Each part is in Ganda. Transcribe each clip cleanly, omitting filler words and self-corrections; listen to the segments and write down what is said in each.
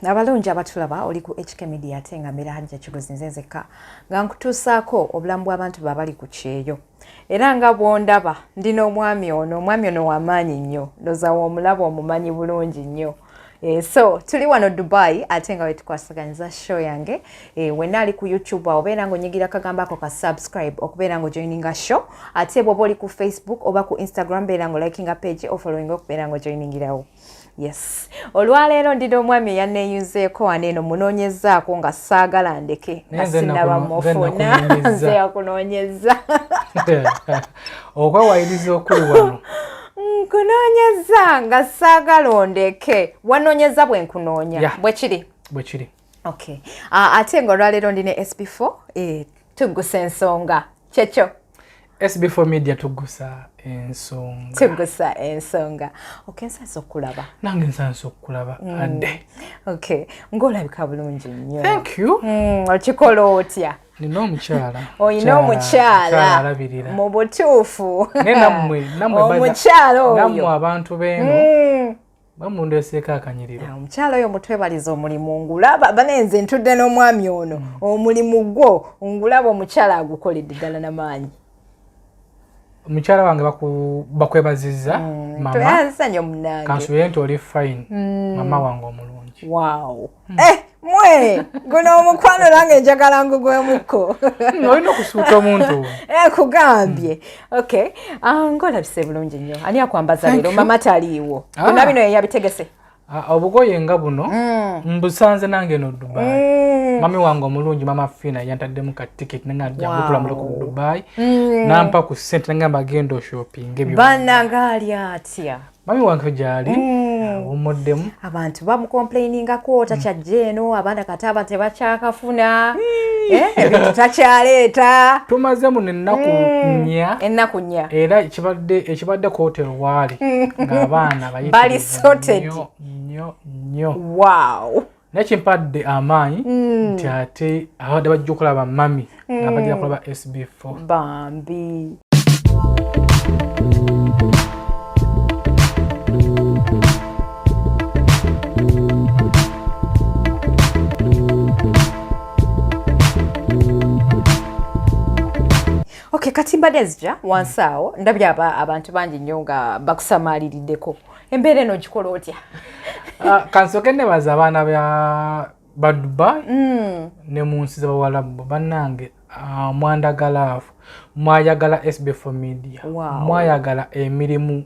Abalungi abatulaba, oli ku HK Media, ate nga mbeera Hajja Kigozi nze nzekka nga nkutuusaako obulamu bw'abantu babali ku kyeyo. Era nga bw'ondaba, ndi n'omwami ono. Omwami ono w'amaanyi nnyo, ndoza w'omulaba omumanyi bulungi nnyo. So tuli wano Dubai, ate nga wetukwasaganyiza show yange. Wenna ali ku YouTube awo, obeera nga onyigira kagambo ako ka subscribe okubeera nga ojoininga show. Ate bw'oba oli ku Facebook oba ku Instagram, beera nga olikinga page, ofollowinga okubeera nga ojoiningirawo. Yes, olwaleero ndi n'omwami eyanneeyuzeeko wano eno. Munoonyezaako nga saagala ndeke nga sinnaba mufuna. Nze yakunoonyeza. Okwewayiriza okuli wano. Nkunoonyeza nga saagala ondeke. Wanoonyeza bwe nkunoonya, bwe kiri? Bwe kiri. Okay. Ate nga olwaleero ndi ne SB4, tuggusa ensonga, kyekyo. SB4 Media, tugusa ensonga. Tugusa ensonga. Okay, nsansa okulaba. Nange nsansa okukulaba adde. Okay, ng'olabika bulungi nnyo. Thank you. Okikola otya? Nina omukyala. Oyina omukyala? Alabirira. Mu butuufu. Naye nammwe omukyala oyo. Nammwe abantu beeno bamundeeseeko akanyiriro. Omukyala oyo mutwebaliza omulimu. Ngulaba banenze ntudde n'omwami ono, omulimu gwo ngulaba omukyala agukoledde ddala namaanyi. Omukyala wange bakwebazizza, mama. Tweyanza nnyo, munange. Kansubire nti oli fine, mama wange omulungi. Wow. Mwe guno omukwano nange njagala ngugwemukko. Olina okusuuta omuntu. Kugambye. Okay. Ng'olabise bulungi nnyo. Ani akwambaza leero? Mama taliiwo. Byonna bino yeyabitegese? Ah, obugoye nga buno mbusanze nange no Dubai. Mami wange omulungi, Mama Fina, yantaddemu ka ticket nenga jangu tulamule ku Dubai. Nampa ku sente, nengamba genda oshopping ebyo. Bannange, ali atya? Mami wange gyali, awummuddemu. Abantu bamucomplainingako, takyajja eno, abaana kati aba tebakyakafuna. Ebintu takyaleeta. Tumaze muno ennaku 4. Ennaku 4. Era ekibadde ku hotel waali ng'abaana Bali bayitirivu sorted. nnyo nnyo nnyo. Naye kimpadde amaanyi nti ate abadde bajja okulaba mami nga bajja kulaba SB4. Bambi. Okay, kati mbadde nzija wansi awo, ndabye abantu bangi nnyo nga bakusamaaliриddeko. Embeera eno ogikola otya? Ah, kansooke nebaza abaana ba Dubai ne mu nsi z'Abawalabu. Bannange, mwandagala afu, mwayagala SB4 Media. Mwayagala emirimu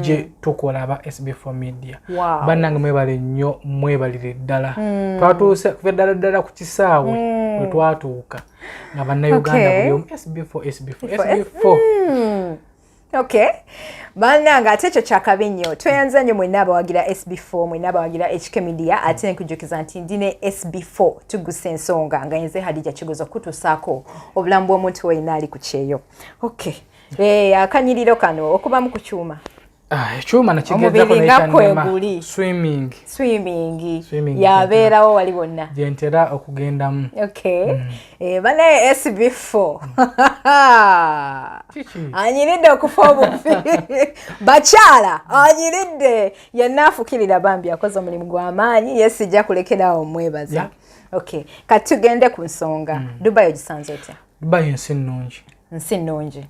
gye tukola aba SB4 Media. Bannange, mwebale nnyo, mwebalire ddala. Twatuuse kuva ddala ddala ku kisaawe we twatuuka nga Bannayuganda buli omu SB4, SB4, SB4. Okay, bannange, ate ekyo kyakabi nnyo. Tweyanza nnyo mwenna abawagira SB4, mwenna abawagira HK Media. Ate nkujjukiza nti ndi ne SB4, tugusa ensonga, nga nze Hadija Kigozi, okutuusaako obulamu bw'omuntu wenna ali ku kyeyo. Okay. Akanyiriro kano okubamu ku kyuma. Ah, ekyuma nakigezako. Omubiri nga nekyannema. kweguli. Swimming. Swimming. Swimming. Yabeerawo wali wonna. Gye ntera okugendamu. Okay. Banaye, SB4 Kiki? anyiridde okufa obufi. Bakyala, anyiridde yenna, afukirira. Bambi, akoze omulimu gw'amaanyi. Ye sijja kulekerawo mwebaza. Okay, kati tugende ku nsonga. Dubai ogisanze otya? Dubai ensi nnungi. Nsi nnungi.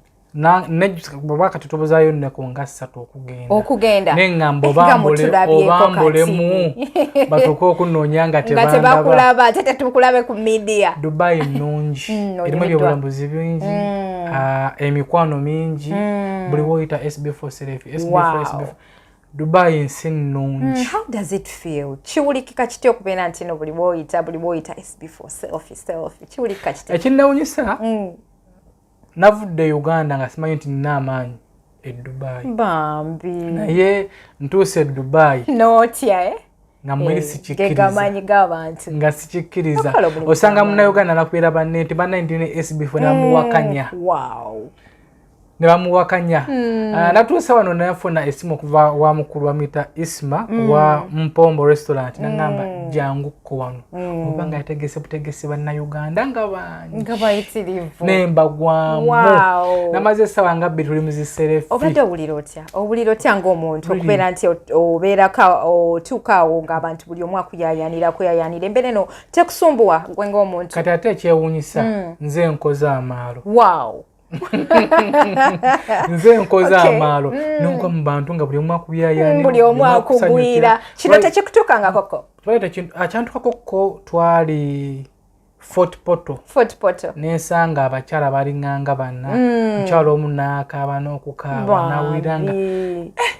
Bwaba kati tubuzaayo ennaku nga 3 okugenda. Okugenda. Neŋŋamba Nga mutulabyeko. Obambulemu Kati. batuuke okunoonya nga nga tebandaba. Tebakulaba, ate tetukulabe ku media. Dubai nnungi. Erimu Onyumiddwa. ebyobulambuzi bingi, emikwano mingi. Buli woyita SB4 selfie, SB4, SB4. Dubai ensi nnungi. How does it feel? Kiwulikika kitya okubeera nti no buli bwoyita SB4 selfie, selfie? Kiwulikika kitya? Ekinnewunyisa, navudde Uganda nga simanyi nti nina amaanyi e Dubai. Bambi. Naye ntuuse e Dubai notya, eh? nga mweri sikikkiriza. Gegamaanyi g'abantu. Nga sikikkiriza. Okola omulimu Osanga gw'amaanyi. Munnayuganda nakubeera banne nti bannaye ndine SB4, namuwakanya. Ne bamuwakanya. Natuuse wano nafuna esimu okuva wa mukulu bamuyita Isma wa Mpombo Restaurant, nagamba janguko wano, oba nga yategese butegesi Bannayuganda nga bangi, nga bayitirivu, nembagwamu. Namaze essaawa nga 2 tuli mu zi selfie. Obadde owulira otya? Owulira otya ng'omuntu okubeera nti obeerako otuuka awo ng'abantu buli omu akuyayanira akuyayanira, embeera eno tekusumbuwa gwe ng'omuntu? Kati ate ekyewuunyisa, nze nkoze amaalo. Nze nkoze amaalo nonkuba mu bantu nga buli omu akuyayanira, buli omu akugwira. Kino tekikutuukangakoko? Kyantukakoko, twali Fort Portal. Fort Portal. Nensanga abakyala balinganga bana, mukyala omu n'akaaba n'okukaaba, nawulira nga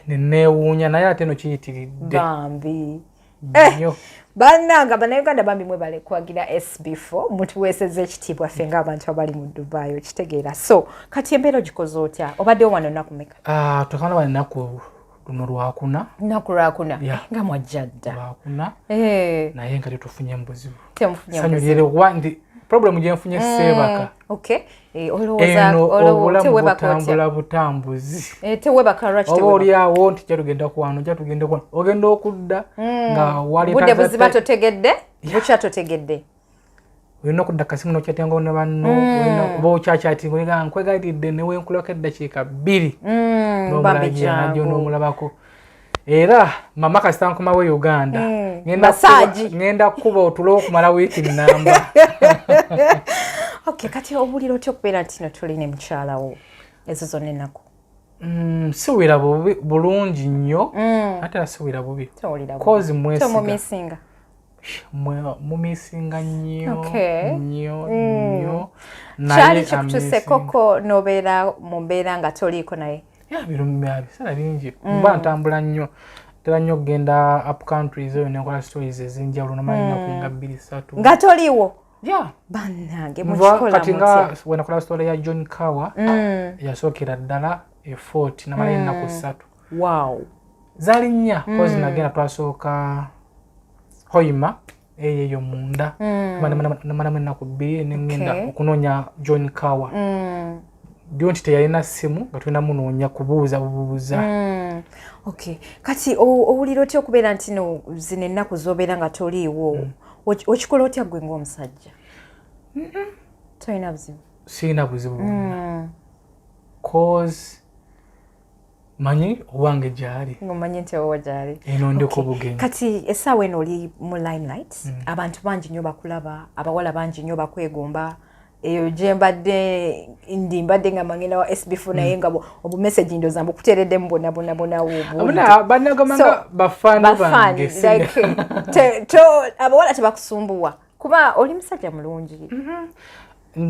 neneewuunya, naye ate no kiyitiridde. Bambi. Nnyo. Bannanga Bannayuganda, bambi mwebale kwagira SB4, mutuweesezza ekitiibwa ffe ng'abantu abali mu Dubai, okitegeera? So kati embeera ogikoze otya? Obaddewo wano nnaku meka? Ah, twakana bano ennaku luno lwakuna. Nnaku lwakuna? Nga mwajja dda. Lwakuna. Naye nga tetufunye mu buzibu. Temufunye Sanyu buzibu. lyere kuba nti problem gyenfunye, seebaka. Okay. Olowooza Eno obulamu tewebaka otya? butambula butambuzi. Tewebaka, lwaki Oba tewebaka? oliawo nti jatugenda kuwano, jatugenda kuwano, ogenda okudda nga Budde buziba, totegedde bukya, totegedde. Olina okudda kasimu nokyatenga ne banno, oba okyakyatinga, olina nkwegayiridde newenkulako eddakiika 2 Bambi. N'omulagira najjo Jangu. n'omulabako. Era mama kasita nkomawo e Uganda, Massage. Ngenda kukuba otulo okumala wiiki namba. Okay, kati owulira otya okubeera nti no tuli ne mukyalawo ezo zonna ennaku? Siwira bubi, bulungi nnyo, ate era siwira bubi. Towulira bubi. Kozi mwesiga. Tomumisinga? Mumisinga nnyo. Nnyo nnyo. Kyali kikutusekoko n'obeera mu mbeera nga toliiko naye? Ya, biseera bingi mba ntambula nnyo, ntera nnyo okugenda up countries eyo nenkola stories ez'enjawulo, namala ennaku nga 2, 3 nga toliiwo. Yeah. Bannange, mukikola Kati nga mutya? wenakola story ya John Kawa, yasookera ddala e Fort, namala ennaku 3. Zaali 4, kozi nagenda twasooka Hoima eyo eyo munda, namalamu ennaku 2, nengenda okunoonya John Kawa. Dio nti teyalina ssimu, nga tulina munoonya kubuuza bubuuza. Okay, kati owulira otya okubeera nti no zino ennaku z'obeera nga toliiwo? Okikola otya gwe ng'omusajja? Tolina buzibu? Sirina buzibu bwonna, cause manyi owange gyali. Ng'omanyi nti owo gyali. Eno ndi ku bugenyi. Kati essaawa eno oli mu limelight, abantu bangi nnyo bakulaba, abawala bangi nnyo bakwegomba. Eyo gye mbadde ndi, mbadde nga mangenda wa SB4, naye nga obumessage ndoza mbukuteereddemu bwonna bwonna bwonna. Abuna banagamba bafaani bange. Like, abawala tebakusumbuwa kuba oli musajja mulungi?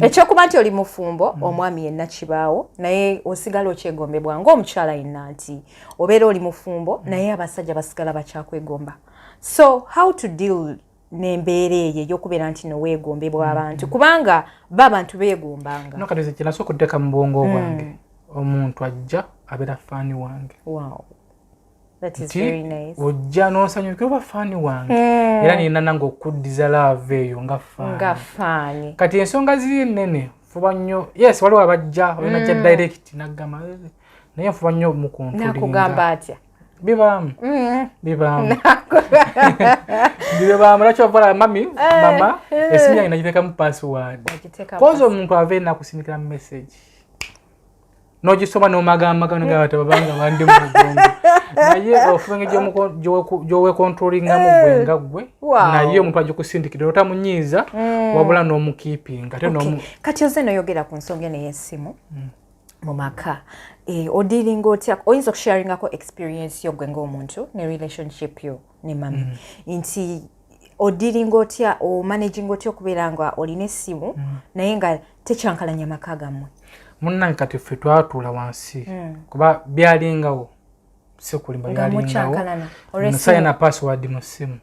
Ekyokuba nti oli mufumbo, omwami yenna kibaawo, naye osigala okyegombebwa ng'omukyala yenna nti obeera oli mufumbo, naye abasajja basigala bakyakwegomba. So how to deal n'embeera eyo ey'okubeera nti noweegombebwa abantu, kubanga ba abantu beegombanga? No, kati kyenasooka okuteeka mu bwongo bwange, omuntu ajja abeera fan wange. Wow, that is Nti very nice. ojja n'osanyukira oba fan wange, era nina nange okuddiza love eyo nga fan. Nga fan. Kati ensonga ziri ennene, nfuba nnyo. Yes, waliwo abajja olinajja direct nagamba, naye nfuba nnyo mukontrolinga. Nakugamba atya? Bibaamu, bibaamu, bibaamu. Lwaki ovala mami mama esimu yange nagiteekamu password? Ogiteekamu. Koza omuntu ava eri nakusindikira message n'ogisoma n'omagamaga nogaba bandi mu mugongo, naye ofuba engeri gy'owekontrolingamu gwe nga gwe. Naye omuntu agikusindikira otamunyiiza, wabula n'omukiipinga ate n'omu Kati oze noyogera ku nsonga eno ey'essimu mu maka, odiringa otya? Oyinza okusharingako experience yo gwe ng'omuntu ne relationship yo ne mami, nti odiringa otya, omanaginga otya okubeera nga olina essimu naye nga tekyankalanya maka gammwe? Munnange, kati ffe twatuula wansi, kuba byalingawo, sikulimba. Nga Byalingawo. mukyankalana olw'essimu. Nsayina password mu ssimu,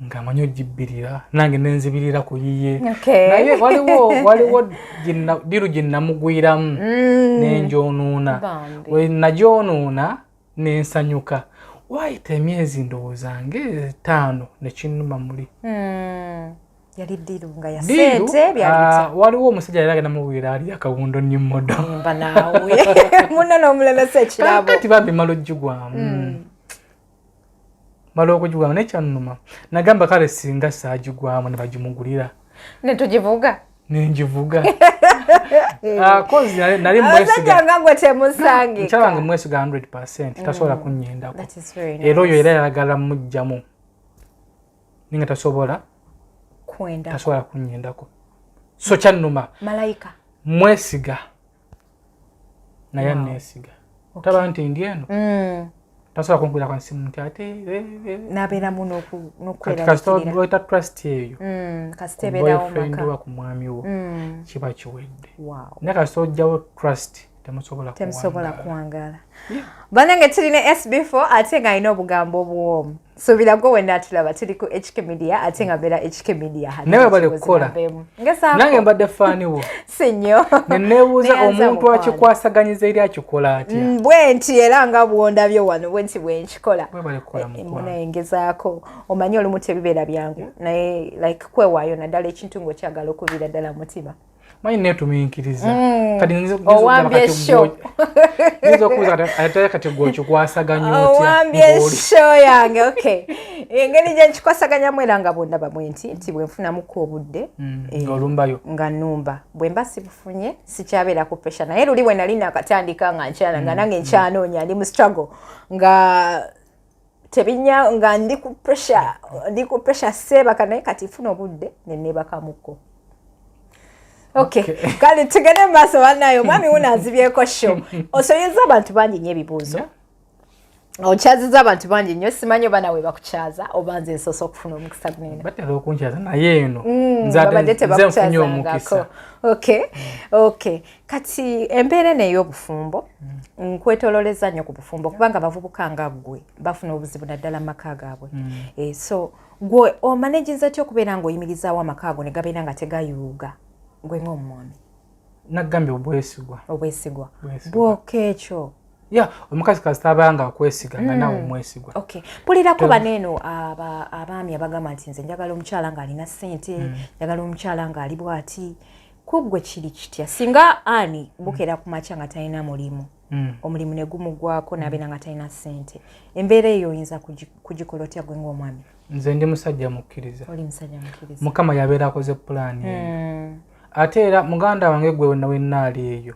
nga manyi ogibbirira, nange nenzibirira ku yiye. Naye waliwo deal gye namugwiramu nenjonuuna. Bambi. We nagyonuuna nensanyuka, waayita emyezi ndowooza nga 5, nekinnuma muli. Yali deal nga ya sente byali? Waliwo omusajja yali agenda muwira ali akawundo nnimmodo. Mba naawe munno n'omulemesa ekirabo. Kati bambi mala ogigwamu, mala okugigwamu, naye kyannuma, nagamba kale singa saagigwamu ne bagimugulira. Ne tugivuga. Nengivuga 'cause nali mwesiga. Nga gwe temusangika. Mukyala wange mwesiga 100%, tasobola kunnyendako. Era oyo era yagala mugjamu ninga tasobola. Kwenda. Tasobola kunnyendako, so kyannuma. Malayika. Mwesiga naye aneesiga, taba nti ndi eno, tasobola kunkubira kwa nsimu nti ate Nabeeramu. Kati kasita oita trust eyo Kasita ebeerawo boyfriend maka wa ku mwami wo, kiba kiwedde. Naye kasita ojjawo trust, temusobola Temusobola kuwangaala. kuwangaala. Banange, tulina SB4 ate nga alina obugambo obuwoomu. Suubira gwe wenna tulaba, tuli ku HK Media ate nga mbeera HK Media. Naye webale kukola. Ngezaako. Nange mbadde fan wo. Si nnyo. Neneebuuza Neyanza omuntu mukwano. akikwasaganyiza eri akikola atya? Bwe nti era nga bwondabye wano, bwe nti bwe nkikola. Webale kukola, mukwano. Munaye ngezaako, omanyi olumu tebibeera byangu, naye like kwewaayo, naddala ekintu ng'okyagala okuviira ddala mutima. Manyi neetuminkiriza kati Owambye show. Nyinza okubuuza kati ate kati gwe okikwasaganya otya? Owambye show yange. Okay, engeri gye nkikwasaganyamu era nga bwondaba bwe nti nti bwe nfunamuko obudde, Ng'olumbayo. Nga numba, bwe mba sibufunye sikyabeera ku pressure, naye luli bwe nali nakatandika nga nkyala nga nange nkyanoonya, ndi mu struggle nga tebinya, nga ndi ku pressure, ndi ku pressure, seebaka. Naye kati nfuna obudde neneebakamuko. Okay, kale tugende mu maaso. Bannaye, omwami wuno azibyeko show, osoyeza abantu bangi nnyo ebibuuzo, okyaziza abantu bangi nnyo. Simanyi oba nawe bakukyaza oba nze nsoose okufuna omukisa gunene. Batera okunkyaza, naye eno nze ate Babadde nze nfunye omukisa. Tebakukyazangako. Okay, kati embeera eno ey'obufumbo, nkwetololeza nnyo ku bufumbo kubanga abavubuka nga ggwe bafuna obuzibu naddala mu maka gaabwe. So gwe omanaginza ty okubeera ng'oyimirizaawo amaka ago ne gabeera nga tegayuuga, gwe ng'omwami? Nagambye obwesigwa. Obwesigwa. Bwesigwa. Bwoka ekyo. Ya, omukazi kasita aba nga akwesiga nga naawe omwesigwa. Okay, mpulirako baneeno abaami abagamba nti nze njagala omukyala ng'alina ssente, njagala omukyala ng'ali bw'ati. Ku ggwe kiri kitya singa ani bukeera ku makya nga talina mulimu, omulimu ne gumugwako n'abeera nga talina ssente? Embeera eyo oyinza kugikola otya gwe ng'omwami? Nze ndi musajja mukkiriza. Oli musajja mukkiriza. Mukama yabeera akoze pulaani eyo. Ate era muganda wange gwe wenna wenna ali eyo,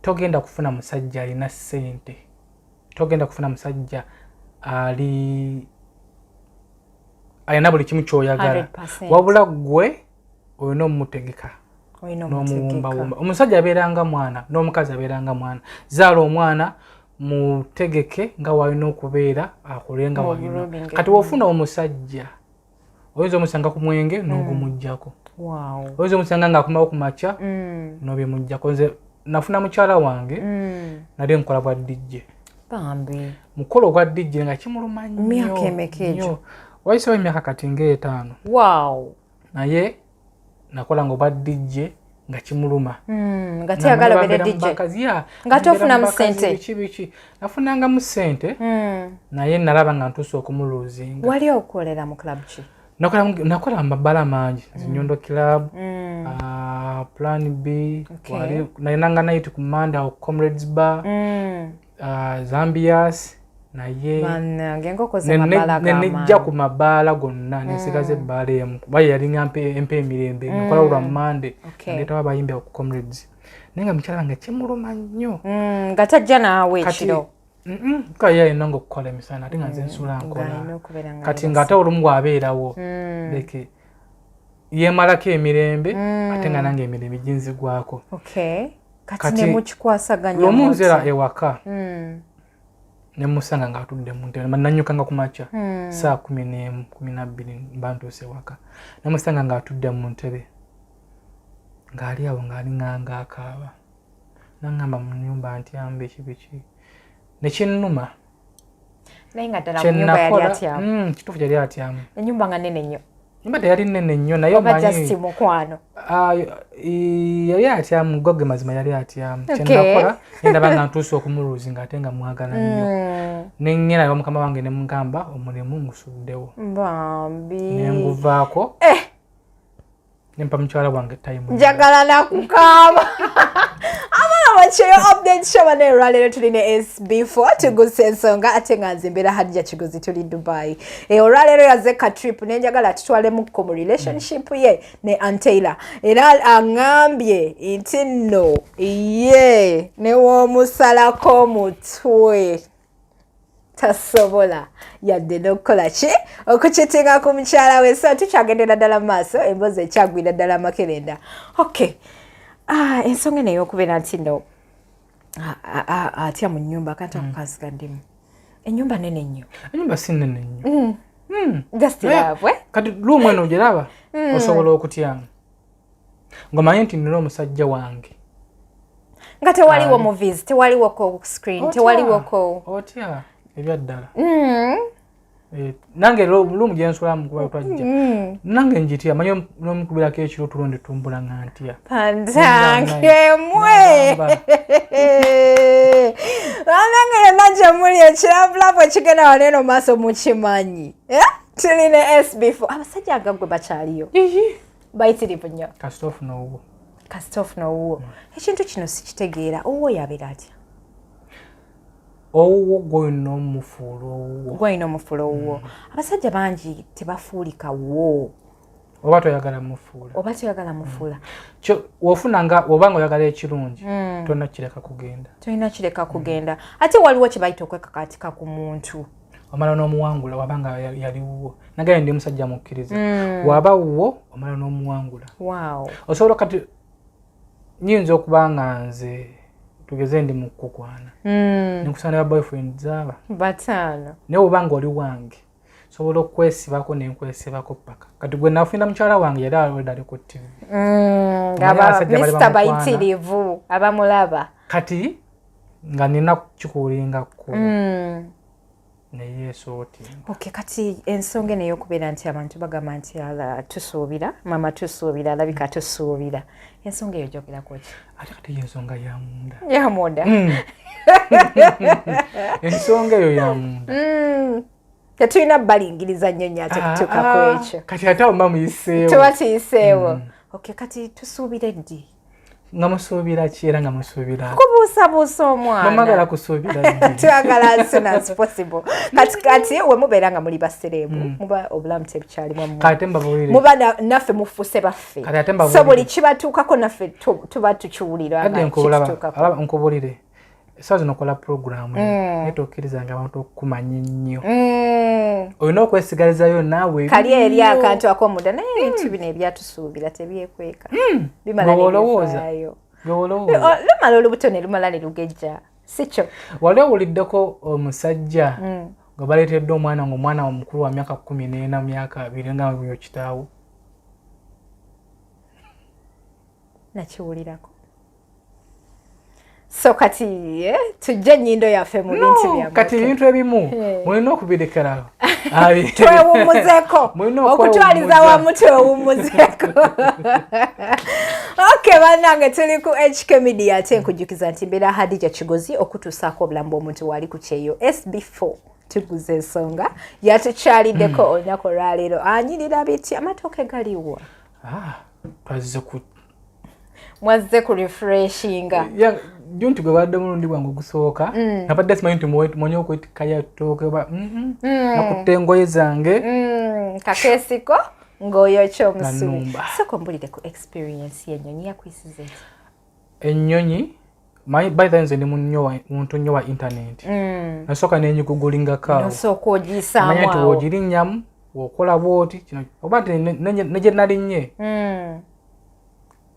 togenda kufuna musajja alina ssente, togenda kufuna musajja ali alina buli kimu kyoyagala. 100%. Wabula ggwe olina omumutegeka Olina n'omuwumbawumba. Omusajja abeera nga mwana n'omukazi abeera nga mwana. Zaala omwana, mutegeke nga walina okubeera, akole nga walina. Mu-grooming. Kati wofuna omusajja, oyinza omusanga ku mwenge n'ogumugjako, oyinza omusanga ng'akomawo ku makya n'obimugjako. Nze nafuna mukyala wange, nali nkola bwa DJ. Bambi. Mukolo ogwa DJ nga kimuluma nnyo. Myaka emeka egyo? Nnyo. Wayisewo emyaka kati ng'etaano. Naye nakola nga obwa DJ nga kimuluma. Nga teyagala obeere DJ. Nga tofunamu ssente. Biki biki, nafunangamu ssente, naye nalaba nga ntuuse okumuluuzinga. Wali okolera mu club ki? Nakola mu mabbala mangi, Zinyondo Club, Plan B. Nalinanga night ku Manda awo, Comrades Bar, Zambias, naye Bannange, enkokoze mabala nenejja ku mabaala gonna, nensigaza ebbaala emu kuba ye yalinga empa emirembe. Nkola lwa Mande, ndeetawo abayimbi awo ku Comrades, naye nga mukyala wange kimuluma nnyo. Nga tajja naawe Kati ekiro? Ka ye alina nga okukola emisana, ate nga nze nsula nkola. Ng'alina okubeera nga Kati ng'ate olumu bw'abeerawo, like yeemalako emirembe, ate nga nange emirembe ginzigwako. Okay, kati Kati ne mukikwasaganya lumu mutya? Nzera ewaka nemusanga ng'atudde mu ntebe. Nanyukanga ku makya saa 11, 12 mba ntuuse ewaka, nemusanga ng'atudde mu ntebe, ng'ali awo ng'alinganga akaaba, naŋŋamba mu nyumba ntyamba eki biki, nekinnuma. Naye nga ddala mu nyumba yali atyamu? Kituufu yali atyamu. Enyumba nga nene nnyo? Nyumba teyali nnene nnyo, naye Oba omanyi just mukwano. Ah, yali atyamu, goge mazima yali atyamu. Kyenakola, nendaba nga ntuuse okumuluuzi nga ate nga mwagala nnyo, neŋŋenda ewa mukama wange nemugamba omulimu ngusuddewo. Bambi. Nenguvaako. Eh. Nempa mukyala wange time. Njagala nakukaaba. Abaana bakyeyo update show bane, olwaleero tuli ne SB4 tuguse ensonga, ate nga nze mbeera Hadija Kigozi, tuli Dubai. Olwaleero yaze ka trip nenjagala tutwalemukko mu relationship ye ne Antaylor, era aŋŋambye nti nno ye new'omusalako omutwe tasobola yadde n'okukola ki okukitinga ku mukyala we. So tukyagendera ddala mu maaso, emboozi ekyagwira ddala amakerenda. Okay, ensonga eno ey'okubeera nti no atya mu nnyumba, akantu ako kansigaddemu. Ennyumba nene nnyo. Enyumba si nene nnyo. Just love, eh? Kati room eno ogiraba, osobola okutyamu ng'omanyi nti nina omusajja wange. Nga tewaliwo movies, tewaliwo screen, tewaliwo. Otya ebyaddala. Nange room gyensulamu kuba twajja nange njitya, manyi nomukubirako ekiro tulo tumbula nga ntya. Pantange mwe banange, yonna gye muli, ekiravulavu ekigenda wano eno maaso mukimanyi. Eh? Tuli ne SB4. Abasajja nga gwe bakyaliyo bayitirivu nnyo. Kasita ofuna owuwo. Kasita ofuna owuwo. Ekintu kino sikitegeera. Owuwo yabeera atya? Owuwo gwolina omufuula owuwo. Gwolina omufuula owuwo. Abasajja bangi tebafuulika wo. Oba toyagala mufuula. Oba toyagala mufuula. Wofuna nga oba nga oyagala ekirungi, tolina kireka kugenda. Tolina kireka kugenda. Ate waliwo kye bayita okwekakatika ku muntu. Omala n'omuwangula waba nga yali wuwo. Nagaye ndi musajja mukkiriza, waba wuwo omala n'omuwangula. Osobola, kati nyinza okuba nga nze tugeze ndi mukukwana nenkusana ba boyfriend zaaba 5. Naye oba nga oli wange, sobola okwesibako nenkwesibako paka kati gwe nafunira mukyala wange yali already ali ku TV. Mr bayitirivu abamulaba. Kati nga nina kikuulingako neyesooti. Okay, kati ensonga eno ey'okubeera nti abantu bagamba nti ala tusuubira mama, tusuubira alabika, tusuubira, ensonga eyo gyogerako ki? Ate kati yo ensonga ya munda. Ya munda. Ensonga eyo ya munda. Tetulina balingiriza nnyo nnyo ate kutuuka ku ekyo. Kati ate awo mba muyiseewo. Tuba tuyiseewo. Okay, kati tusuubire ddi? Nga musuubira ki era nga musuubira? Kubuusabuusa omwana. Mwamagala kusuubira ddi? Twagala as soon as possible. Kati we mubeera nga muli basereebu, muba obulamu tebukyalimu. Kati mbabuulire. Muba naffe mufuuse baffe. Kati ate mbabuulire. So buli kibatuukako naffe tuba tukiwulira. Ate nkubulire, essaawa zino okola puroguramu, naye tokkirizanga abantu okukumanya ennyo. Olina okwesigalizayo naawe. Kali eri akantu akomunda, naye ebintu bino ebyatusuubira tebyekweka, bimala nebivaayo. Lumala olubuto ne lumala ne lugejja, si kyo? Wali owuliddeko omusajja nga baleeteddwa omwana, nga omwana omukulu wa myaka 14, myaka 20, nga oyo kitaawo? Nakiwulirako. So kati tujje ennyindo yaffe mu bintu byammwe. Kati ebintu ebimu mulina okubirekerawo. Twewummuzeeko, okutwaliza wamu twewummuzeeko. Okay bannange, tuli ku HK Media, ate nkujjukiza nti mbeera Hadija Kigozi okutuusaako obulamu bw'omuntu wali ku kyeyo. SB4 tuguza ensonga yatukyaliddeko olunaku olwaleero. Anyirira biti, amatooke galiwa? Ah, twazze ku Mwazze ku refreshinga. Nti gwe badde mulundi gwange ogusooka, nabadde simanyi nti mwenye okwetikkayo ettooke oba nakutte engoye zange. Kakeesiko ng'oyokya omusubi. Sooka ombulire ku experience y'ennyonyi, yakuyisiza eti? Ennyonyi, by the nze ndi muntu nnyo wa internet. Nasooka nenyigugulingako awo. Nosooka ogiyisaamu. Nti woogirinnyamu wokola bwoti kino oba nti ne gye nalinnye.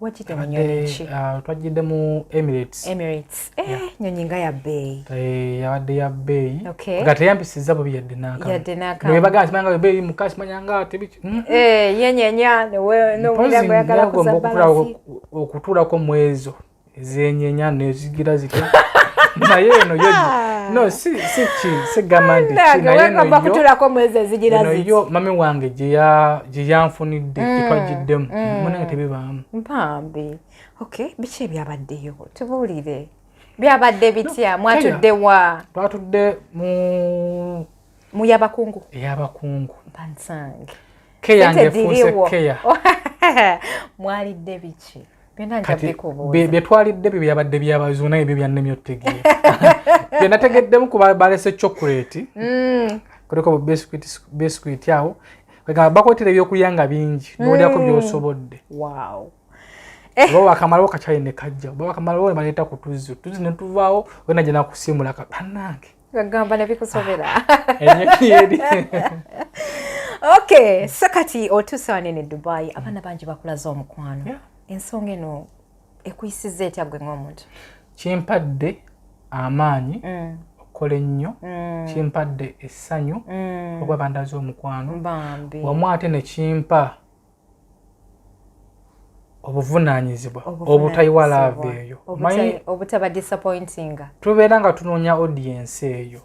Wagidde mu nnyonyi ki? Twagidde mu Emirates. Emirates, nyonyi nga ya bbeeyi. Yabadde ya bbeeyi nga teyampisizza bubi yadde. Yadde n'akamu. N'akamu simanya bbeeyi muka simanya nga tebiki. Yenyenya nowulira nga oyagala kuza balasi. Okutuulako mu ezo ezenyenya nezigira zitya, naye eno yo no si si ki sigamba nti ki, naye eno yo kutuulako mu ezo ezigira eno ziti. Yo mami wange gye yanfunidde gyetwagiddemu, munange tebibaamu. Mpambi. Okay, biki ebyabaddeyo? Tubuulire, byabadde bitya? Mwatudde wa? Twatudde mu Mu yabakungu? Eyabakungu. Bansange. Keya Sente ngefuuse ziriwo. keya. Mwalidde biki? Byonna nja bikubuuza. Byetwalidde byo byabadde byabazungu, naye ebyo byannemye otutegeera. Byenategeddemu kuba balese chocolate, kuliko biscuit awo, bakwetera ebyokulya nga bingi, nolyako byosobodde. Oba wakamalawo kacyayi ne kajja, oba wakamalawo ne baleeta ku tuzzi, tuzzi ne tuvaawo, wena gye nakusiimula bannange. Gamba ne bikusobera. Ennyonyi eri. Okay, so kati otuuse wano e Dubai, abaana bangi bakulaze omukwano. Ensonga eno ekuyisizza etya gwe ng'omuntu? Kimpadde amaanyi okukola ennyo, kimpadde essanyu okuba bandaze omukwano wamu, ate ne kimpa obuvunaanyizibwa obutayiwa love eyo. Obutaba disappointinga. Tubeera nga tunoonya audience eyo,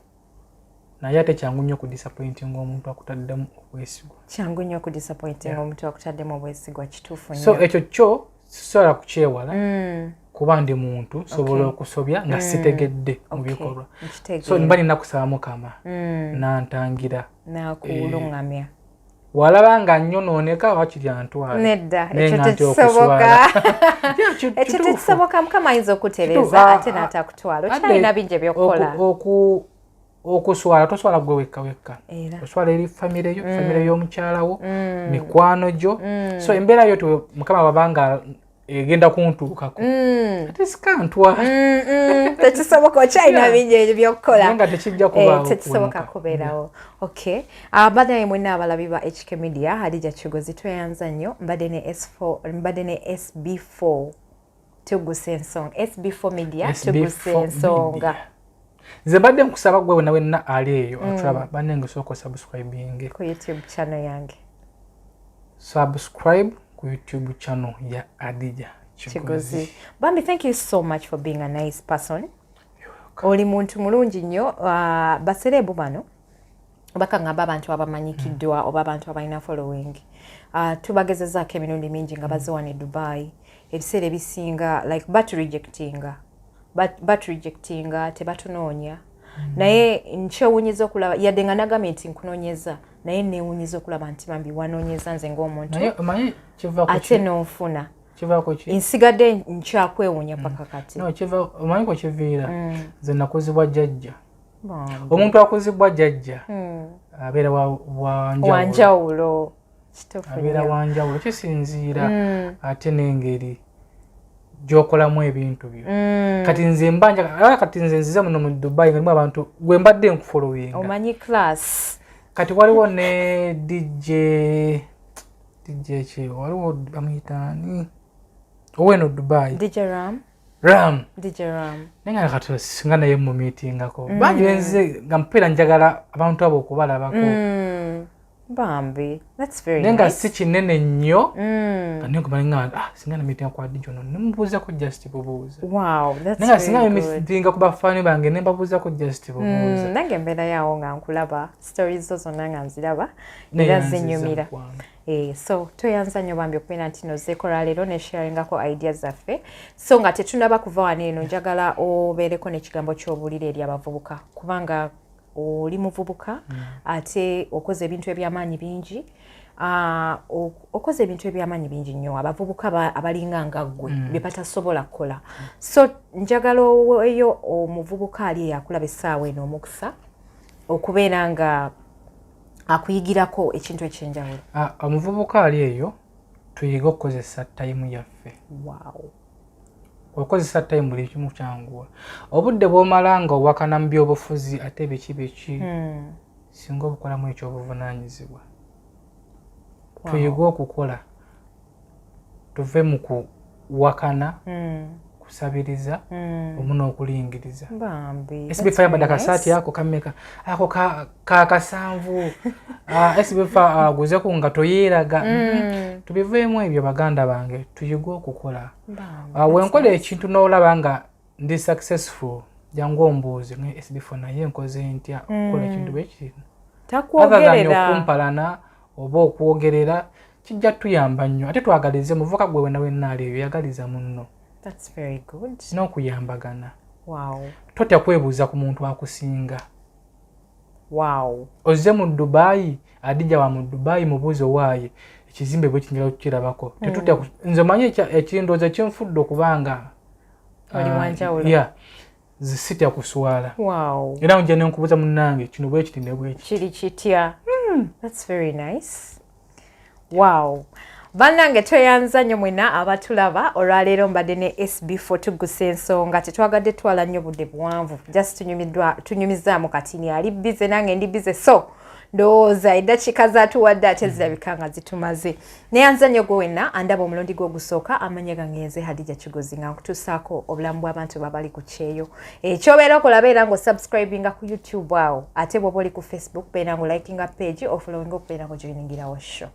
naye ate kyangu nnyo okudisappointinga omuntu akutaddemu obwesigwa. Kyangu nnyo okudisappointinga omuntu akutaddemu obwesigwa, kituufu. So ekyo kyo sisobola kukyewala, kuba ndi muntu, sobola okusobya nga sitegedde mu bikolwa. So mba nina kusaba Mukama nantangira. Nakuluŋŋamya. Walaba nga nnyonooneka, wakiri antwale. Nedda, ekyo tekisoboka, ekyo tekisoboka. Mukama ayinza okutereeza ate n'atakutwala, okyalina bingi ebyokukola. Okuswala toswala gwe wekka wekka, oswala eri famire yo, famire y'omukyalawo, mikwano gyo. So embeera yo Mukama babanga egenda kuntuukako, ate sikantwala. Tekisoboka, okyalina bingi ebyo byokukola. Nga tekijja kubaawo. Tekisoboka kubeerawo. Okay, banaye mwenna abalabi ba HK Media, Hadija Kigozi, tweyanza nnyo. Mbadde ne S4, mbadde ne SB4, tugusa ensonga, SB4 Media, tugusa ensonga. Nze mbadde nkusaba gwe wena wenna ali eyo atulaba, bannange, sooka osubscribinge ku YouTube channel yange. Subscribe ku YouTube channel ya Adija. Kigozi. Bambi, thank you so much for being a nice person. Oli muntu mulungi nnyo. Ba celeb bano bakangamba abantu abamanyikiddwa oba abantu abalina following, tubagezezaako emirundi mingi nga bazze wano e Dubai. Ebiseera ebisinga like baturejectinga, baturejectinga, tebatunoonya. Naye nkyewunyiza okulaba, yadde nga nagambye nti nkunoonyeza, naye newunyiza okulaba nti bambi wanoonyeza nze ng'omuntu ate n'onfuna. Nsigadde nkyakwewuunya paka kati. Omanyi kwekiviira? Nze nakuzibwa jjajja. Omuntu akuzibwa jjajja abeera wanjawulo. Abeera wanjawulo, kisinziira ate n'engeri gy'okolamu ebintu byo. Kati nze mbanja, kati nze nzize muno mu Dubai nga abantu gwe mbadde nkufollowinga. Omanyi class. Kati waliwo ne DJ ki, waliwo bamuyitaani oweno Dubai? DJ Ram. Ram. DJ Ram. Naye nga kati singa naye mumiitingako, bangi benze nga mpeera njagala abantu abo okubalabako. Bambi, that's very Naye nga si kinene nnyo, nga naye nga, ah, singa namiitinga kwa DJ ono nemubuuzako just bubuuza. Naye nga singa namiitinga ku bafaani bange nembabuuzako just bubuuza. Nange embeera yawo nga nkulaba, stories zo zonna nga nziraba era zinyumira. So tweyanza nnyo bambi okubeera nti nozeeko lwaleero ne sharingako idea zaffe. So nga tetunaba kuva wano eno, njagala obeereko n'ekigambo ky'obuulira eri abavubuka, kubanga oli muvubuka ate okoze ebintu ebyamaanyi bingi. Okoze ebintu ebyamaanyi bingi nnyo abavubuka abalinga nga ggwe bye batasobola kukola. So njagala oweeyo omuvubuka ali eyakulaba essaawa eno omukisa okubeera nga akuyigirako ekintu ekyenjawulo. Omuvubuka ali eyo, tuyige okukozesa time yaffe. Okozesa time, buli kimu kyanguwa. Obudde bwomala nga owakana mu byobufuzi ate biki biki, singa obukolamu ekyobuvunaanyizibwa. Tuyige okukola, tuve mu kuwakana, kusabiriza omu n'okulingiriza. SB4 yambadde akasaati ako kameka? Ako ka 7. SB4 aguzeku nga toyeeraga. Tubiveemu ebyo, baganda bange, tuyige okukola. Wenkola ekintu n'olaba nga ndi successful, jangu ombuuze, SB4 naye nkoze ntya okukola ekintu bwekino? Takwogerera. Okumpalana oba okwogerera kijja tuyamba nnyo. Ate twagalize muvuka gwe wena wenna ali eyo, yagaliza munno n'okuyambagana. Totya kwebuuza ku muntu akusinga. Ozze mu Dubayi, Adija wa mu Dubayi, mubuuze, waaye Ekizimbe bwe kinjala kukirabako, tetutya nze manyi ekindooza ekinfudde okubanga Oli wanjawulo. Yeah, sitya kuswala. Era nja nenkubuuza, munnange, kino bwe kiti ne bwe kiti. Kiri kitya? That's very nice. Wow. Bannange, tweyanza nnyo mwena abatulaba olwaleero. Mbadde ne SB4, tugusa ensonga, tetwagadde twala nnyo budde buwanvu, just tunyumizaamu katini. Ali busy, nange ndi busy, so ndowooza eddakiika zatuwadde ate zirabika nga zitumaze. Neyanza nnyo gwe wenna andaba omulundi gwe ogusooka. Amanya gange nze Hadija Kigozi, nga nkutuusaako obulamu bw'abantu babali ku kyeyo. Ekyobeera okola, beera nga osubscribinga ku YouTube awo, ate bw'oba oli ku Facebook, beera nga olikinga page, ofollowinga, okubeera nga ojoiningirawo show.